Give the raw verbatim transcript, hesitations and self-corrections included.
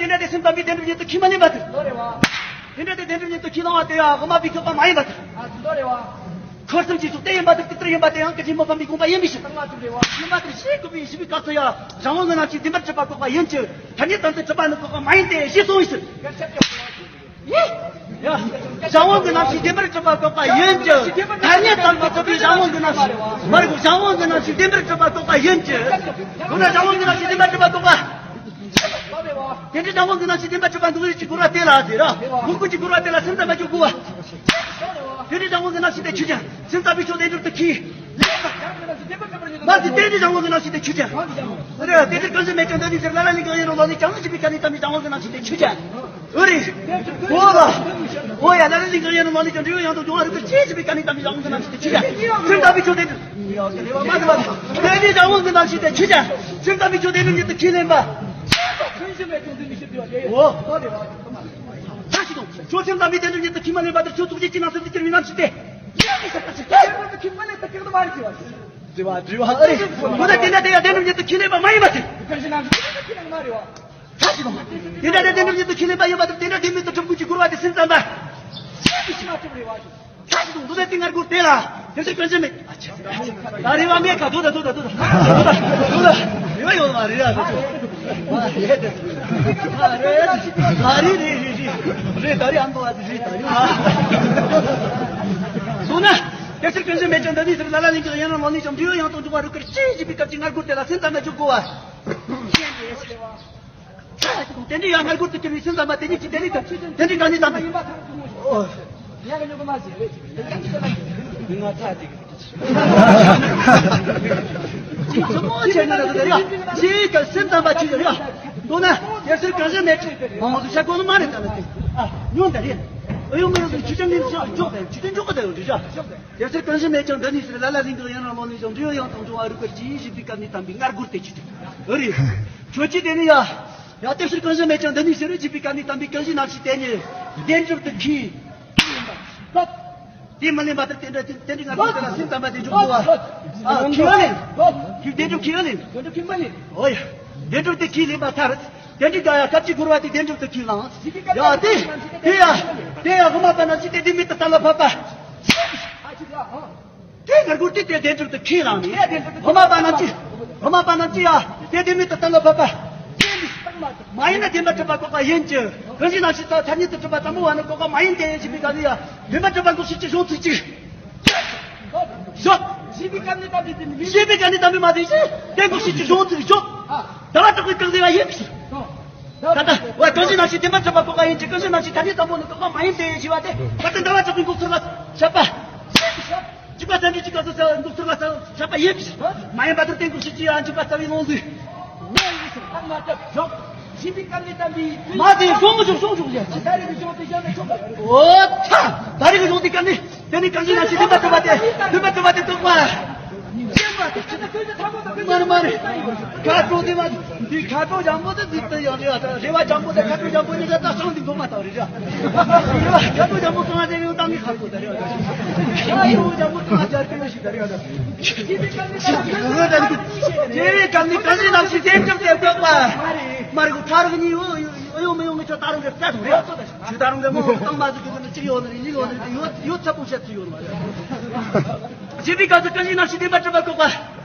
དེ་འདྲ་དེ་སེམས་ཙམ་པའི་བདེན་གྲུབ་ཉིད་དུ་ཁས་མ་ལེན་པ་དེ། དེ་འདྲ་དེ་བདེན་གྲུབ་ཉིད་དུ་ཁས་བླང་བ་དེ་ཡང་དབུ་མ་པའི་བཀག་པ་མ་ཡིན་པ་དེ། འཁོར་གསུམ་གྱི་ཚོགས་དེ་ཡིན་པ་དེ། དེ་ལྟར་ཡིན་པ་དེ་ཡང་སྐུ་ཆེན་མི་ཕམ་པའི་དགོངས་པ་ཡིན་པའི་ཕྱིར། ཡིན་པ་དེ་ཞེས་བཀོད་པའི་ཞི་བའི་སྐབས་སུ་ཡང་གཞན་དབང་གི་རྣམ་ཤེས་བདེན་པར་གྲུབ་པ་བཀག་པ་ཡིན་གྱི། ཐ་སྙད་དམ་དུ་གྲུབ་པ་ནི་བཀག་པ་མ་ཡིན་ཏེ་ཞེས་གསུངས་པའི་ཕྱིར། གཞན་དབང་གི་རྣམ་ཤེས་བདེན་པར་གྲུབ་པ་བཀག་པ་ཡིན་གྱི། ཐ་སྙད་དམ་དུ་གྲུབ་པའི་གཞན་དབང་གི་རྣམ་ཤེས་མ་རེད། གཞན་དབང་གི་རྣམ་ཤེས་བདེན་པར་གྲུབ་པ་བཀག་པ་ཡིན་གྱི། འོ་ན་གཞན་དབང་གི་རྣམ་ཤེས་བདེན་པར་གྲུབ་པ་བཀག་པ། དེ་འདྲའི་གཞན་དབང་གི་རྣམ་ཤེས་བདེན་པར་གྲུབ་པ་འདུལ་བའི་གི་སྒོམ་པ་དེ་ལ་ཟེར་ར། སྒོམ་སྒོམ་གྱི་སྒོམ་པ་དེ་ལ་སེམས་ཙམ་པ་ཅིག་དགོས་པ། དེ་འདྲའི་གཞན་དབང་གི་རྣམ་ཤེས་དེ་ཆོས་ཅན། སེམས་ཙམ་པའི་ཕྱོགས་བདེན་གྲུབ་ཏུ་ཁས། མ་ཟད་དེ་འདྲའི་གཞན་དབང་གི་རྣམ་ཤེས་དེ་ཆོས་ཅན། རེད། དེ་ལྟར་གང་ཞིག་མེད་ཀྱང་འདི་ནི་ཟེར། ལ་ལ་ལིང་ག་ཡིན་རུང་ལོག་ནས་ཀྱང་ཞེས་པའི་སྐབས་ནས་དམ་པའི་གཞན་དབང་གི་རྣམ་ཤེས་དེ་ཆོས་ཅན། འོ་རེད། འོ་ལ། འོ་ཡ། ལ་ལ་ལིང་ག་ཡིན་རུང་ལོག་ནས་ཀྱང་འབྲས་བུ་ཡང་དག་འབྱུང་བ་རིག་པར་བྱེད་ཅེས་པའི་སྐབས་ནས་དམ་པའི་གཞན་དབང་གི་རྣམ་ཤེས་དེ་ཆོས་ཅན། སེམས་ཙམ་པའི་ཕྱོགས་བདེན་གྲུབ། དེ་འདྲའི་གཞན་དབང་གི་རྣམ་ཤེས་དེ་ཆོས་ཅན། སེམས་ཙམ་པའི་ཕྱོགས་བདེན་གྲུབ་ཉིད་དུ་ཁས་ལེན་པ། འོ། ཆ་ཞིག་དང་། ཁྱོད་སེམས་ཙམ་པའི་བདེན་གྲུབ་ཉིད་དུ་ཁས་མ་ལེན་པ་དེར་ཁྱོད་ཐུགས་རྗེ་ཅན་ནང་སེམས་སུ་གྱུར་པའི་རྣམ་ཤེས་དེ། དྲི་བ་དྲི་བ་ཨེ་རེད། འོ་ན་དེ་འདྲ་དེ་ཡང་བདེན་གྲུབ་ཉིད་དུ་ཁས་ལེན་པ་མ་ཡིན་པ་དེ། ཆ་ཞིག་དང་། དེ་འདྲ་དེ་བདེན་གྲུབ་ཉིད་དུ་ཁས་ལེན་པ་ཡིན་པ་དེ། དེ་འདྲ་དེ་མིན་དུ་གྲུབ་དགོས་ཀྱི་སྒོམ་པ་དེ་སེམས་ཙམ་པ། ཆ་ཞིག་དང་། འདུག་ཟེར་དེ་སྔར་སྒོམ་དེ་ལ་དེ་ཚོ་སྐྱོན་ཅན་མེད། ད་རེ་བ་མེད་ཁ། དོ་ད་དོ་ད་དོ་ད་དོ་ད་དོ་ད། རེ་བ་ཡོད་མ་རེད་ཡ། ད་དོ་མ་རེད། ད་རེ་རེད་རེད་རེད་རེད། ད་རེ་ཨ་མདོ་བ་དེ་རེད། ད་རེ་ཨ། སོང་ན། དེ་ཚོ་སྐྱོན་ཅན་མེད་ཀྱང་འདི་ནི་ཟེར། ལ་ལ་ལིང་ག་ཡིན་རུང་ལོག་ནས་ཀྱང་འབྲས་བུ་ཡང་དག་འབྱུང་བ་རིག་པར་བྱེད་ཅེས་པའི་སྐབས་ཀྱི་སྔར་སྒོམ་དེ་ལ་སེམས་ཙམ་པ་ཅིག་དགོས་པ། དེ་འདྲའི་ཡང་སྔར་སྒོམ་དུ་གྱུར་པའི་སེམས་ཙམ་པ་དེ་ཉིད་ཀྱིས་དེ་ལས་ཀྱང་དེ་འདྲའི་གང་ཉིད་དམ་པའི། ཨོ། མི་ང་ཚ་དེ་གི། ཅི་ཚོ་མོ་ཆེ་ན་ར་དེ་ར། ཅི་ག་སེམས་ཙམ་པ་ཅི་ར། མདོར་ན་དེ་ཚོའི་གང་ཞིག་མེད་ཅིང་མང་དུ་བྱ་དགོས་ནི་མ་རེད། ད་ལ་དེ་ཨ་ཉོན་ད་རེད། ཨ་ཡོང་མི་ཡོང་དུ་ཆུ་ཆེན་ནི་འཇོག་དང་ཆུ་ཆེན་འཇོག་གི་ད་ཡོང་དུ་བྱ། དེ་ཚོའི་གང་ཞིག་མེད་ཀྱང་འདི་ནི་ཟེར། ལ་ལ་ལིང་ག་ཡིན་རུང་ལོག་ནས་ཀྱང་འབྲས་བུ་ཡང་དག་འབྱུང་བ་རིག་པར་བྱེད་ཅེས་པའི་སྐབས་ནས་དམ་པའི་སྔར་སྒོམ་དེ་ཅི་སྟེ། ཨོ་རེད། ཁྱོད་ཀྱིས་དེ་ནི་ཡ། ཡ་དེ་ཕྱིར་གང་ཞིག་མེད་ཀྱང་འདི་ནི་ཟེར་བའི་ཅེས་པའི་སྐབས་ནས་དམ་པའི་གང་ཞིག་རྣམ་ཤེས་དེ་ཉིད་བདེན་གྲུབ་ཏུ་ཁས། དེ་མ་ལེན་པ་ལྟར་དེ་འདྲ་དེ་འདྲའི་ང་ཚོ་དེ་ལ་སེམས་ཙམ་པ་དེ་འཇུག་དགོས་པ། ཨ་ཁས་ལེན། ཁས་བདེན་གྲུབ་ཁས་ལེན། ཨོ་ཡ། བདེན་གྲུབ་དེ་ཁས་ལེན་པ་མཐར། དེ་འདྲའི་ག་ཡ་སྐབས་ཀྱི་སྒོམ་པ་དེ་བདེན་གྲུབ་ཏུ་ཁས་བླངས། ཡ་དེ། དེ་ཡ། དེ་ཡ་དབུ་མ་པ་རྣམས་ཀྱིས་དེ་དེ་མེད་དུ་གཏན་ལ་ཕབ་པ། དེ་སྔར་སྒོམ་དེ་དེ་བདེན་གྲུབ་ཏུ་ཁས་བླངས་ནས། དབུ་མ་པ་རྣམས་ཀྱིས། དབུ་མ་པ་རྣམས་ཀྱིས་ཡ། དེ་དེ་མེད་དུ་གཏན་ལ་ཕབ་པ། མ་ཡིན་ན་བདེན་པར་གྲུབ་པ་བཀག་པ་ཡིན་གྱི། གང་ཞིག་རྣམ་ཤེས་ཐ་སྙད་དུ་གྲུབ་པ་ཙམ་པོ་བ་ནི་བཀག་པ་མ་ཡིན་ཏེ་ཞེས་པའི་སྐབས་ནས་ཡ། བདེན་པར་གྲུབ་པ་འགོག་བྱེད་ཀྱི་གཞུང་ཚིག་གཅིག་ཞོག་ཞེས་པའི་སྐབས་ནས་དམ་པའི་དེ་ནི་མིན། ཞེས་པའི་སྐབས་ནས་དམ་པའི་མ་དེ་ཞེས་དེ་འགོག་བྱེད་ཀྱི་གཞུང་ཚིག་ཞོག་ད་བ་དྲག་པའི་སྐབས་ཟེར་བ་ཡིན། ད་ལྟ་བ་གང་ཞིག་རྣམ་ཤེས་བདེན་པར་གྲུབ་པ་བཀག་པ་ཡིན་གྱི། གང་ཞིག་རྣམ་ཤེས་ཐ་སྙད་ཙམ་པོ་ནི་བཀག་པ་མ་ཡིན་ཏེ་ཞེས་པ་དེ་ད་ལྟ་ཟླ་བ་གྲགས་པའི་འགོག་ཚུལ་ལ་བཤད་པ། གཅིག་པ་ཚན་རིག་གཅིག་ག་ཚོད་འགོག་ཚུལ་ལ་བཤད་པ་ཡིན། མ་ཡིན་པ་དེར་བརྟེན་འགོག་བྱེད་ཀྱི་ཡང་གཅིག་པ་རྩ་བའི་ལོངས་སུ། མ་དེ་གཞུང་གཞུང་དེ་གཞུང་དེ་གཞུང་དེ་གཞུང་དེ་ཆོག་པ། འོ་ཐ། ད་རེས་ཀྱི་གཞུང་དེ་ག་ནི། དེ་ནི་གང་ཞིག་རྣམ་ཤེས་བདེན་པར་གྲུབ་པ་དེ། བདེན་པར་གྲུབ་པ་དེ་རྟོགས་པ། མ་རེད་མ་རེད། ཁ་དྲོ་དེ་མ། འདི་ཁ་དྲོ་འཇམ་པོ་དེ་འདི་ལྟ་ཡང་རེད། རེ་བ་འཇམ་པོ་དང་ཁ་དྲོ་འཇམ་པོ་གཉིས་ཀ་ད་སང་འདི་མགོ་མ་བཏང་རེད་ར། རེ་བ་ཁ་དྲོ་འཇམ་པོ་གང་ལ་དེ་ཡང་བཏང་གི་ཁ་དྲོ་ད་རེད་བ། ཁ་དྲོ་འཇམ་པོ་གང་ལ་རྒྱལ་ཁ་ཡོད་ཞིག་ད་རེད་བ། དེ་བས་ཀྱང་ནི་གང་ཞིག་རྣམ་ཤེས་བདེན་གྲུབ་སྟེ་བཀག་པ། མ་རེད་གོ། ཐག་རིང་ནི་ཡོད་ཡོད་ཡོད་མི་ཡོང་གི། ཁྱོད་ཐག་རིང་གི་སྐད་ཐུག་རེད། ཁྱོད་ཐག་རིང་གི་མོ་བཏང་མ་ཟིག་གི་གི་ནི་གཅིག་ཡོད་ནི་རེད། གཉིས་ཡོད་ནི་རེད། ཡོད་ཡོད་ཚད་པོ་བཤད་ཚུལ་ཡོད་ནི་མ་རེད། ཞེས་པའི་སྐབས་སུ་གང་ཞིག་རྣམ་ཤེས་བདེན་པར་གྲུབ་པ་བཀག་པ།